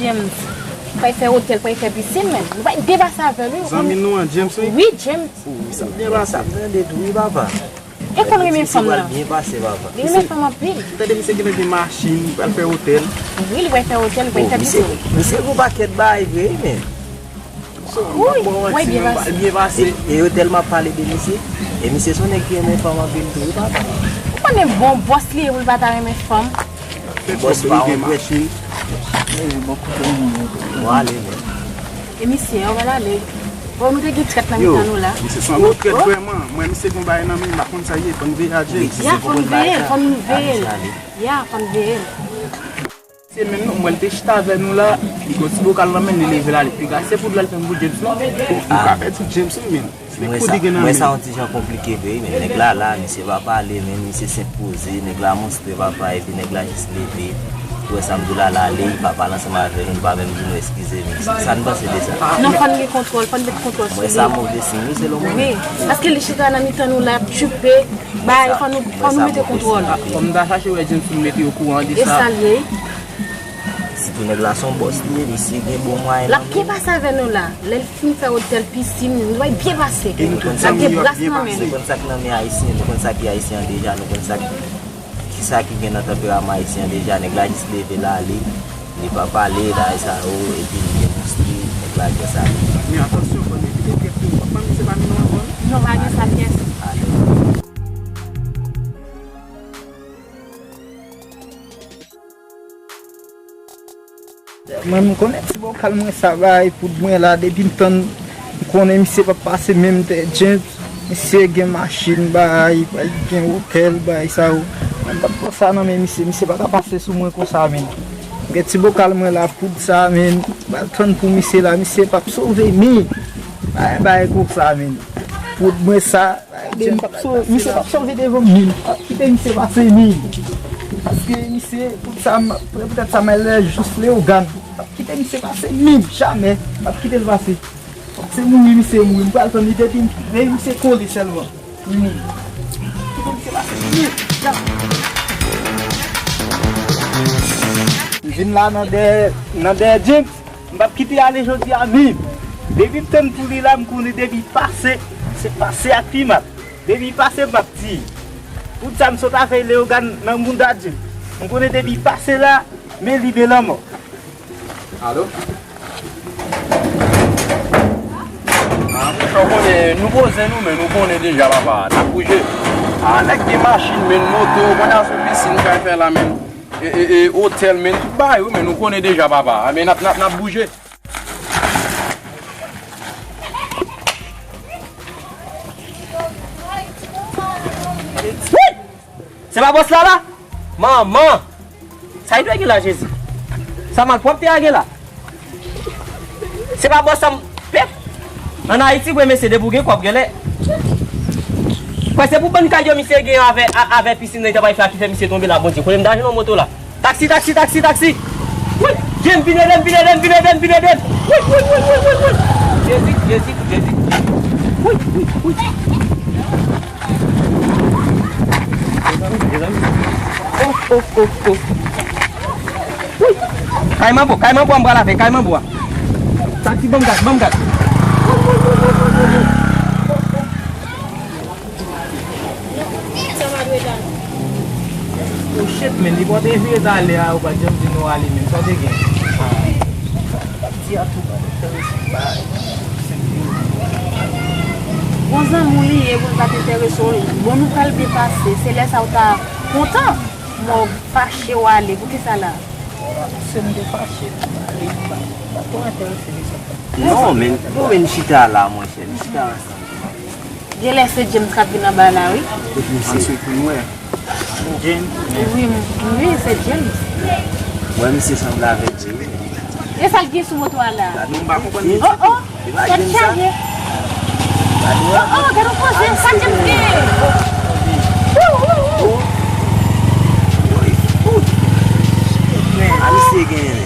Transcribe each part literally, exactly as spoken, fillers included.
James, pral fè otèl, pral fè pisin, men. Nou pral depase avè l, wi. Zanmi nou an, James, wi. Wi, James. Wi, sa byen pase. Sa m tande tou, wi, papa. E konn renmen fanm nan. Byen pase, papa. Li renmen fanm anpil. M tande misye genlè gen machin, pral fè otèl. Wi, li pral fè otèl, li pral fè pisin. Misye gon pakèt bagay vre, men. Wi, wi, byen pase. Byen pase. E, e yo tèlman pale de misye. E misye se yon nèg ki renmen fanm anpil tou, wi, papa. Ou konnen bon bòs li ye pou l pa ta renmen fanm. Bòs pa yon pwèt. Bon, ale, men. E misye, yo pral ale. Bon, nou te gen trèt nan mitan nou la. Misye se yon lòt trèt vrèman. Mwen, misye gon bagay nan men, m pa konn sa ye. Fò n veye a James. Ya, fò n veye l, fò n veye l. Ya, fò n veye l. Se menm non, mwen, l te chita avè nou la, li gon ti bokal nan men l, li leve l ale. Piga se poud la l fè m pou James non. Ou ka pèdi James wi, men. Se poud li gen nan men l. Mwen sa yon ti jan konplike vre wi, men nèg la la, misye pa pale, men misye senp poze, nèg la monstre papa, epi nèg la jis leve. Ou wè sa m di w la, l ale, li pa pale ansanm avè nou, li pa menm di nou eskize, men sa n panse de sa? Non, fò n gen kontwòl, fò n met kontwòl sou li. Mwen sa move siy wi, selon mwen. Wi, paske li chita nan mitan nou la, ap tchipe, bay, fò nou, fò nou mete kontwòl. Fò m ta chache wè James pou m mete okouran de sa. E sa l ye. Sitou nèg la se yon bòs li ye, misye gen bon mwayen nan men l. L ap byen pase avè nou la. Lè l fin fè otèl, pisin, nou va byen pase. L ap gen bras nan men l. Nou konn sa k nan men ayisyen, nou konn sa ki ayisyen an deja, nou konn sa ki, ki sa ki gen nan tanperaman ayisyen an deja. Nèg la jis leve l ale, li pa pale, bagay sa yo, epi li gen monstre, nèg la gen sa. Men atansyon, fò n evite tèt nou. W ap ban misye pa men nou ankò non. Non, pa gen sa pyès. Ale. Mwen, m konnen ti bokal mwen sa bay poud mwen la, depi m tann, m konnen misye p ap pase menm tè James. Misye gen machin bay, bay, gen otèl bay sa yo. Mwen, m p ap pran sa nan men misye, misye pa ka pase sou mwen konsa, men. M gen ti bokal mwen la, poud sa, men. M pral tann pou misye la, misye p ap sove, men. Bay, bay konsa, men. Poud mwen sa. Misye p ap sove, misye p ap sove devan m, men. M p ap kite misye pase, men. Paske misye, poutèt sa, m, poutèt sa, m al jis Leyogàn. M p ap kite misye pase, men. Jamè. M p ap kite l pase. Fòk se mouri, misye mouri. M pral tann li depi, depi misye kole sèlman. Li mouri. Kite misye pase, men. Jamè. M vin la nan dèyè, nan dèyè James. M p ap kite ale jodi a menm. Depi m tann pou li la, m konnen depi pase, se pase ak pi mal. Depi pase, m ap tiye. Poutèt sa, m sot avè Leyogàn nan mounda James. M konnen depi pase la, men li men lanmò. Alo? Ah, monchè, w konnen, nou poze nou, men nou konnen deja, papa, n ap bouje. Ah, nèg gen machin, men moto, konnen se pisin k al fè la, men. E, e, e, otèl, men tout bagay, wi, men nou konnen deja, papa. A, men n ap, n ap, n ap bouje. Woy! Se pa bòs la, la? Manman! Sa li dwe gen la, Jezi? Sa malpwòpte a gen la? Se pa bòs sa m pèp. Ann Ayiti, vre mesye, depi w gen kòb, genlè. Kwè se pou bann kay yo misye gen avè, a, avè pisin nan li ta bay fè a ki fè misye tonbe la, Bondye. Kote m ta jwenn yon moto la? Taksi, taksi, taksi, taksi! Wi! Jem, vin ede m, vin ede m, vin ede m, vin ede m, vin ede m! Wi, wi, wi, wi, wi, wi! Jezi, Jezi, Jezi! Wi, wi, wi! Oh, oh, oh, oh. Wi. Kay manbo, kay manbo a m pral avè, kay manbo a. Taksi, ban m gad, ban m gad. Oh shit, men, li pote vye talè a, ou pa janm di nou ale, men, sa w te gen? Ti a tou pa enterese m, bay. Bon zanmi w li ye pou l pa t enterese w. Bon, nou pral byen pase. Se lè sa w ta kontan. Mò fache w ale. Poukisa la? Se m te fache. Li pa, pa twò enterese li sa. Non, men, bon, men chita la, monchè. N chita ansanm. Genlè se James k ap vin anba la, wi. Kot misye? Ann swiv pou n wè. James? Wi, m, wi, se James. Mwen, misye sanble avèk James. E sa l gen sou moto a la? Gade, m pa konprann. Oh, oh, tèt chaje. Oh, oh, gade yon koze, sa James gen? Wou, wou, wou. A misye gen.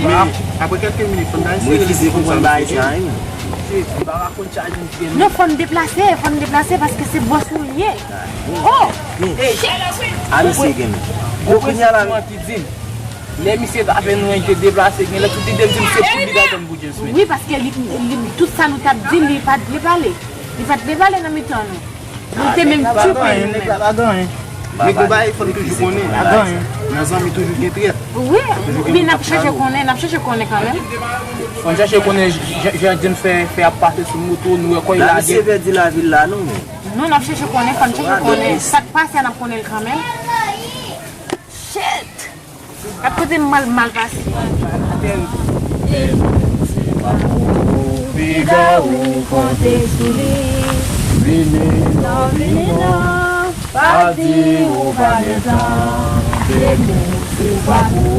Men, apre kèlke minit, fò n ta eseye refize konprann bagay sa, wi. Non, fò n deplase, fò n deplase, paske se bòs nou l ye. Oh! Shit! A misye gen. Bon, kounye a la, ki di m. Lè misye t ap jwenn nou, li te deplase, genlè tout lide l di m se pou li t al tann pou James Smith. Wi, paske li, li, tout sa nou t ap di, li pa t vle pale. Li pa t vle pale nan mitan nou. Nou te menm tchoupe li menm. Nèg la pa gen anyen. Nèg yo bay, fò n toujou konnen. Pa gen anyen. Nan zanmi toujou gen trèt. Wi, men n ap chèche konnen, n ap chèche konnen kanmenm. Fò n chèche konnen jan, jan James fè, fè ap pase sou moto, nou wè kò l lage. Misye pèdi lavi l la, non, men. Non, n ap chèche konnen, fò n chèche konnen. Sa k pase a, n ap konnen l kanmenm. Shit! Gad kote m mal, mal pase. Piga ou konte sou li. Vini non, vini non. Pa di ou pa gen tan. Se pou ou pa pou.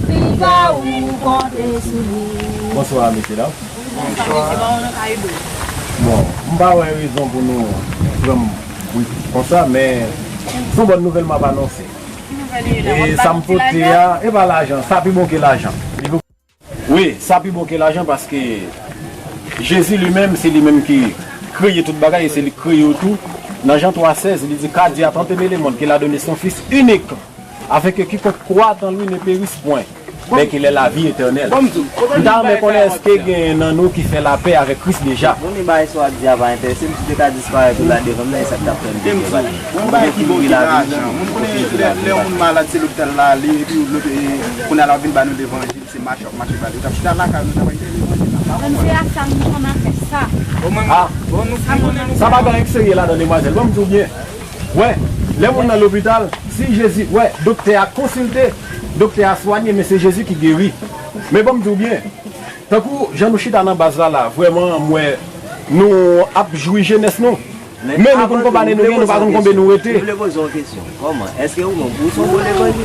Piga ou konte sou li. Bonswa, mesye dam. Bonswa. Bon, m pa wè rezon pou nou pran m konsa, men se yon bòn nouvèl m ap anonse. E sa m pote a, e pa lajan, sa pi bon ke lajan. Wi, sa pi bon ke lajan paske Jezi li menm, se li menm ki kreye tout bagay e se li k kreye w tou. Nan Jan twa sèz, li di, Car Dieu a tant aimé le monde qu'il a donné son Fils unique, afin que quiconque croit en lui ne périsse point, mais qu'il ait la vie éternelle. M ta renmen konnen èske gen nan nou ki fè lapè avèk Kris deja? Bon, men bagay sa w ap di a pa enterese m, si w te ka disparèt ou la devan m la, e sa k t ap fè m te fè pale. Yon bagay ki bon ki lajan. Moun konnen lè, lè yon moun malad, se lopital l ale, epi kounye a l ap vin ba nou levanjil, se mache w ap mache pale. Ou t ap chita lakay ou, nou t ap bay levanjil la. Bon, se a sa m konn ap fè sa. Ah, sa pa gen anyen k serye ladan, demwazèl. Ban m di w byen. Wè, lè moun nan lopital, si Jezi, wè, doktè a konsilte, doktè a swanye, men se Jezi ki geri. Men ban m di w byen, tankou jan nou chita nan baz la la, vrèman, m wè nou ap jwi jenès nou. Men nou konn konpane nou gen, nou pa konn konbe nou rete. M vle poze yon kesyon. Kòman? Èske ou menm, ou se yon bon levanjil?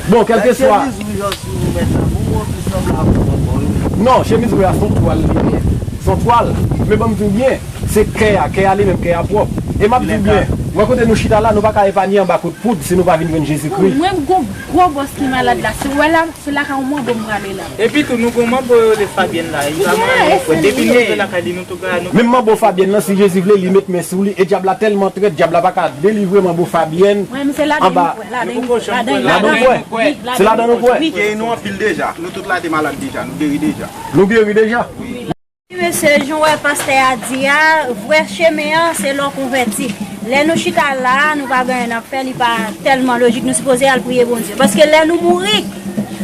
Bon, kèlkeswa. Èske chemiz wouj ou sou ou mèt la, pou ou anplis sanble avè w ankò, wi? Non, chemiz wouj la se yon twal li ye. Se yon twal. Men ban m di w byen, se kè a, kè a li menm, kè a pwòp. E m ap di w byen, wè kote nou chita la, nou pa ka epanye anba kout poud si nou pa vin jwenn Jezikri. Mwen, m gon gwo bòs ki malad la. Si w wè la, se lakay yon manbo m prale la. Epi tou, nou gon manbo yo rele Fabyèn la. Li pa manyen. Depi nou rive lakay li, nou tou ka, nou. Menm manbo Fabyèn lan, si Jezi vle, li met men sou li. E dyab la tèlman trèt, dyab la pa ka delivre manbo Fabyèn anba. Ladan nou kwè. Se ladan nou kwè. Geri nou anpil deja. Nou tout la te malad deja. Nou geri deja. Nou geri deja. Wi, mesye, jan w wè pastè a di a, vrè chemen an, se lè w konvèti. Lè nou chita la a, nou pa gen anyen n ap fè, li pa tèlman lojik, nou sipoze al priye Bondye. Paske lè nou mouri,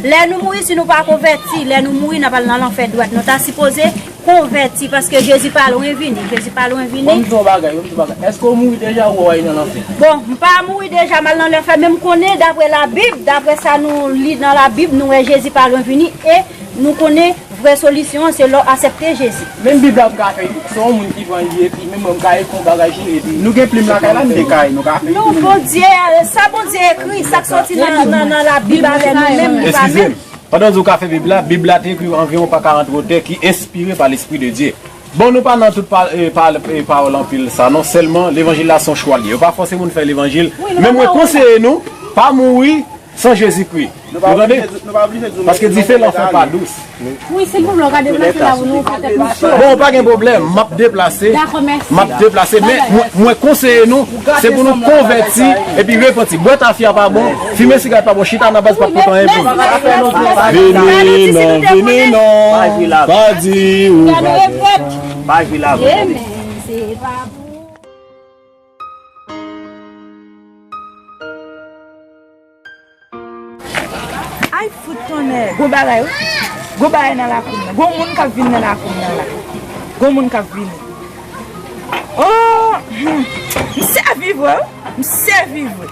lè nou mouri, si nou pa konvèti, lè nou mouri, n ap al nan lanfè dwèt. Nou ta sipoze konvèti, paske Jezi pa lwen vini, Jezi pa lwen vini. Bon, m di w yon bagay, bon, m di w yon bagay. Èske w mouri deja ou w al nan lanfè? Bon, m pa mouri deja, m al nan lanfè, men m konnen, daprè Labib, daprè sa nou li nan Labib, nou wè Jezi pa lwen vini, e nou konnen vrè solisyon an, se lè w aksepte Jezi. Menm Bib la m ka fè, se yon moun ki pran li, epi menm mwen m ka ekri yon bagay sou li, epi. Nou gen plim lakay la, m te ka, nou ka fè. Non, Bondye, sa Bondye ekri, sa k sòti nan, nan, nan Labib avè nou menm, nou pa menm. Eskize m. Pandan w di w ka fè Bib la, Bib la te ekri anviwon pa karant otè ki enspire pa Lespri de Dye. Bon, nou pa nan tout pa, e, pa, e, pawòl anpil sa, non, sèlman levanjil la se yon chwa l ye. Yo pa fòse moun fè levanjil, men mwen konseye nou, pa mouri san Jezikri. Ou tande? Paske dife lanfè pa dous. Wi, silvouplè, w ka deplase la pou nou, fè tèt nou cho. Bon, pa gen pwoblèm, m ap deplase. M ap deplase, men mwen, mwen konseye nou, se pou nou konvèti epi repanti. Bwè tafya pa bon, fimen sigarèt pa bon, chita nan baz p ap pote anyen pou nou. Vini non, vini non, pa di ou pa gen. Pa jwi la, bon. Ay, fout tonnè. Gon bagay, wi. Gon bagay nan lakou m nan. Gon moun k ap vin nan lakou m nan la. Gon moun k ap vini. Oh, hmm. M sèvi vre, wi. M sèvi vre.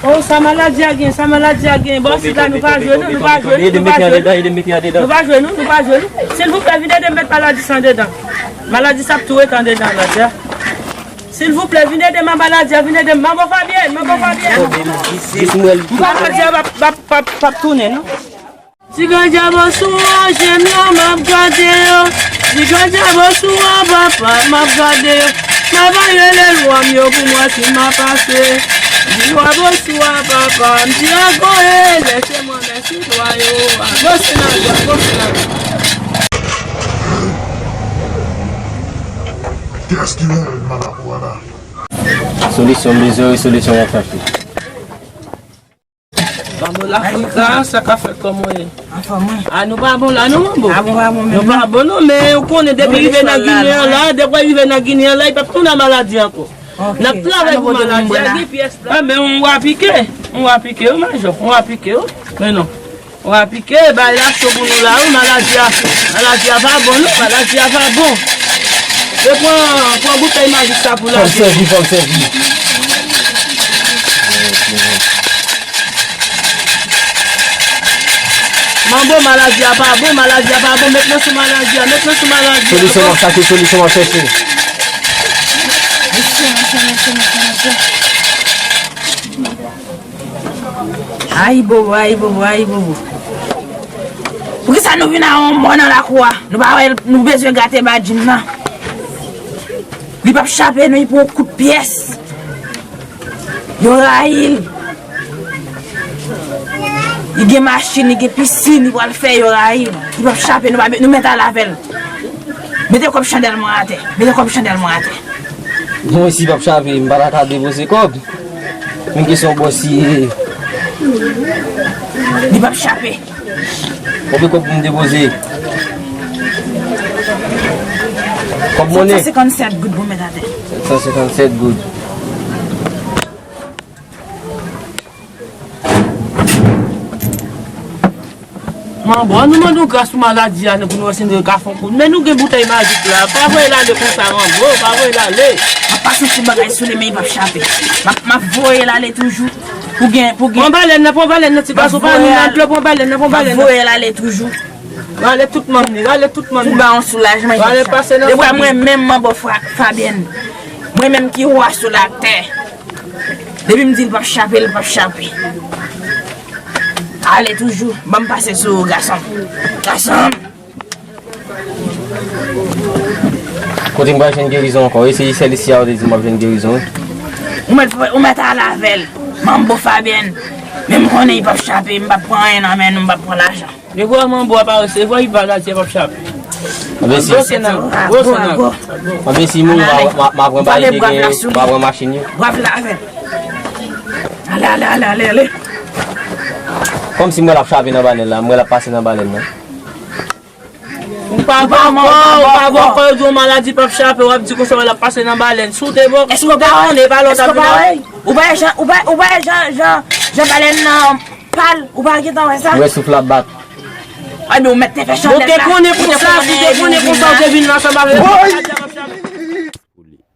Oh, sa maladi a gen, sa maladi a gen. Bon, sit la, nou pa jwe, nou, nou pa jwe, nou, nou pa jwe. Nou pa jwe, nou, nou pa jwe, nou. Silvouplè, vin ede m met maladi sa andedan. Maladi sa ap tou ret andedan, maladi a. Silvouplè, vin ede m, maladi a, vin ede m. Manbo Fabyèn, manbo Fabyèn. Maladi a p ap, p ap, p ap, p ap tounen, non. Ti ganja bò sou wòch m yo, m ap gade yo. Ti ganja bò sou wòch papa, m ap gade yo. M ap al rele lwa m yo pou m wè si m ap pase. Di w a bonswa, papa. M di agoye, lèse mwen, mèsi, dwa yo. Agosinado, agosinado. Kiyès ki rele Manapo a la? Solisyon m bezwen wi, solisyon m ap chache. Manbo Lafrika, sa k ap fèt, kòman w ye? Anfòm wi. A, nou pa bon la non, manbo. A, bon, pa bon menm. Nou pa bon non, men ou konnen depi rive nan Ginen an la, depi rive nan Ginen an la, li p ap tounen maladi ankò. N ap travay pou maladi a gen pyès la. A, men yon wa pike, yon wa pike wi, majò, yon wa pike wi. Men non. Yon wa pike, bay la cho pou nou la wi, maladi a, maladi a pa bon non, maladi a pa bon. E pran, pran boutèy majik sa pou lage. Fò m sèvi, fò m sèvi. Manbo, maladi a pa bon, maladi a pa bon, met men sou maladi a, met men sou maladi a. Solisyon m ap chache, solisyon m ap chache. Ayibobo, ayibobo, ayibobo. Poukisa nou vin a yon mò nan lakou a? Nou pa wè nou bezwen gate badjim nan. Li p ap chape non, li pran kout pyès. Yo rayi l. Li gen machin, li gen pisin, li pral fè, yo rayi l. Li p ap chape, nou pa, nou mèt al avè l. Mete kòb chandèl mwen atè. Mete kòb chandèl mwen atè. Mwen si p ap chape, m pa ta ka depoze kòb. Men kesyon bòs ye. Li p ap chape. Konbyen kòb pou m depoze? Kòb monnen? Sèt san senkannsèt goud pou m met atè. Sèt san senkannsèt goud. Manbo, an nou mande w gras pou maladi a, pou nou wè si nou ka fè yon kout. Men nou gen boutèy majik la. Pa voye l ale konsa, manbo, pa voye l ale. M ap pase yon ti bagay sou li, men li p ap chape. M ap, m ap voye l ale toujou. Pou gen, pou gen. Pran balèn nan, pran balèn nan, ti gason, pa nou nan dlo, pran balèn nan, pran balèn nan. M ap voye l ale toujou. Rale tout manm li, rale tout manm li. Pou ba yon soulajman. Rale pase nan fanmi. Depi mwen menm, manbo Fabyèn. Mwen menm ki wa sou latè. Depi m di l p ap chape, l p ap chape. Ale toujou, ban m pase sou ou, gason. Gason! Kote m pral jwenn gerizon ankò? E se sèl isi a ou te di m ap jwenn gerizon, wi. Ou mèt, ou mèt ale avè l. Manbo Fabyèn. Men m konnen li p ap chape, m p ap pran anyen nan men nou, m p ap pran lajan. Negwo a manbo a pa resevwa, li pa la, li p ap chape. Anben si. Gwo senag, gwo senag. Anben si mouri, m a, m a, m a pran bagay li te genyen, m a pran machin yo. Brav la avè l. Ale, ale, ale, ale, ale. Kòmsi m wè l ap chape nan balèn la, m wè l ap pase nan balèn nan. Ou pa bò kò, ou pa bò kò, yo di yon maladi p ap chape, w ap di konsa w ap pase nan balèn. Si w te bò, si w te konnen, e pa lè w t ap vin. Ou pa wè jan, ou pa, ou pa wè jan, jan, jan balèn nan pal, ou pa gentan wè sa? Ou wè souf la bat. Ay, men ou mèt te fè chandèl la. Ou te konnen konsa, si w te konnen konsa, ou te vin ansanm avè maladi a p ap chape.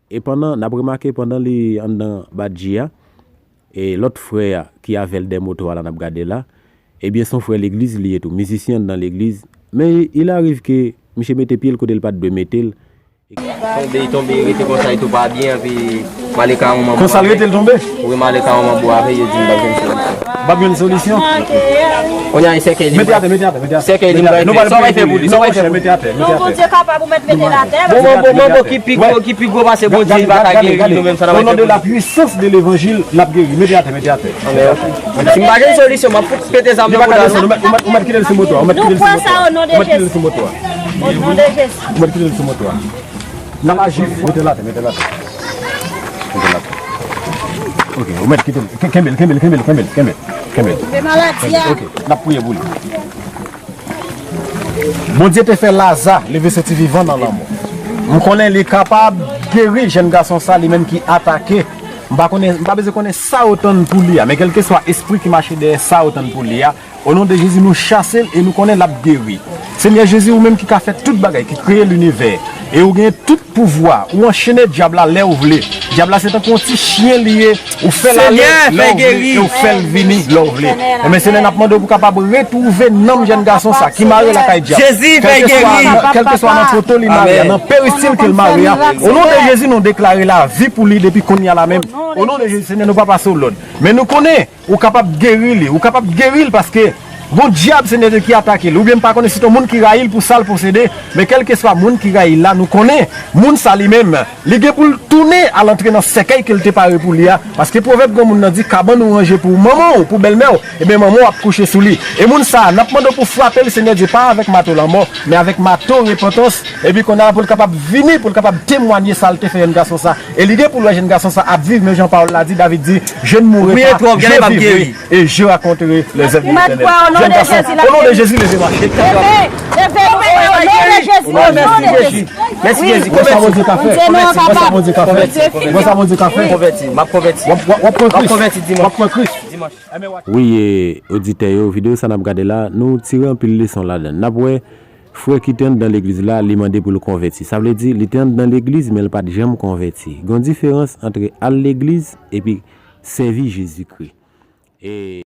E pandan, n ap remake pandan li anndan badji a, e lòt frè a ki avè l dèyè moto a la n ap gade la, ebyen se yon frè legliz li ye tou, mizisyen anndan legliz, men il arrive ke misye mete pye l kote l pa t dwe mete l. Tonbe, tonbe, rete konsa, li tou pa byen, epi m ale ka yon manbo. Konsa l rete l tonbe? Wi, m ale ka yon manbo avè l, yo di m p ap jwenn solisyon. P ap jwenn solisyon? Kounye a, sèkèy li. Mete atè, mete atè, mete atè. Sèkèy li, m pral fè. Sa w ap fè pou li? Sa w ap fè pou li? Mete atè, mete atè. Non, Bondye kapab, ou mèt mete l atè. Bon, manbo, manbo ki pi gwo, ki pi gwo pase Bondye, li pa ka geri nou menm sa n ap fè pou li. Au nom de la puissance de l'évangile, l ap geri. Mete atè, mete atè. Anben, ok. Si m pa jwenn solisyon, m ap fout pete zam nan kou la. Ou mèt, ou mèt kite l sou moto a, ou mèt kite l sou moto a. Ou mèt kite l sou moto a. Ou mèt kite l sou moto a. N ap aji, mete l atè, mete l atè. Mete l atè. Ok, ou mèt kite l. Ke-, kenbe l, kenbe l, kenbe l, kenbe l, kenbe l, kenbe l. Kenbe maladi a. Ok, n ap priye pou li. Bondye te fè Laza leve soti vivan nan lanmò. M konnen li kapab geri jèn gason sa, li menm ki atake. M pa konnen, m pa bezwen konnen sa yo tann pou li a, men kèlkeswa espri ki mache dèyè sa yo tann pou li a, o non de Jezi, nou chase l e nou konnen l ap geri. Senyè Jezi, ou menm ki ka fè tout bagay, ki kreye linivè, e ou gen tout pouvwa, ou anchene dyab la lè ou vle. Dyab la se tankou yon ti chen li ye, ou fè l ale lè ou vle e ou fè l vini lè ou vle. Enben Senyè, n ap mande w pou w kapab retwouve nanm jèn gason sa ki mare lakay dyab. Kèlkeswa nan poto li mare a, nan peristil ke l mare a, o non de Jezi, nou deklare lavi pou li depi kounye a la menm. O non de Jezi, Senyè, nou pa pase w lòd. Men nou konnen ou kapab geri li, ou kapab geri l paske Gon dyab Senyè Dye ki atake l, oubyen m pa konnen si t on moun ki rayi l pou sa l posede, men kèlkeswa moun ki rayi l la, nou konnen moun sa li menm, li gen pou l tounen al antre nan sèkèy ke l te pare pou li a, paske pwovèb granmoun nan di, kabann ou ranje pou manman w, pou bèlmè w, ebyen manman w ap kouche sou li. E moun sa a, n ap mande w pou frape l, Senyè Dye, pa avèk mato lanmò, men avèk mato repantans, epi kounye a pou l kapab vini, pou l kapab temwanye sa l te fè jèn gason sa. E li gen pou l wè jèn gason sa ap viv, men jan pawòl la di, David di, je ne mourrai pas, je vivrai et je raconterai les œuvres de l'Éternel. Jèn gason, o non de Jezi, leve mache. Leve, leve, o non de Jezi, o non de Jezi. Mèsi Jezi. Gwo sa Bondye ka fè. Gwo sa Bondye ka fè. Konvèti, m ap konvèti. W ap, w ap, w ap pran Kris. W ap pran Kris. Wi, e, oditè yo, videyo sa n ap gade la, nou tire anpil leson ladan l. N ap wè frè ki te anndan legliz la, li mande pou l konvèti. Sa vle di, li te anndan legliz, men l pa t janm konvèti. Gen yon diferans ant al legliz epi sèvi Jezikri. E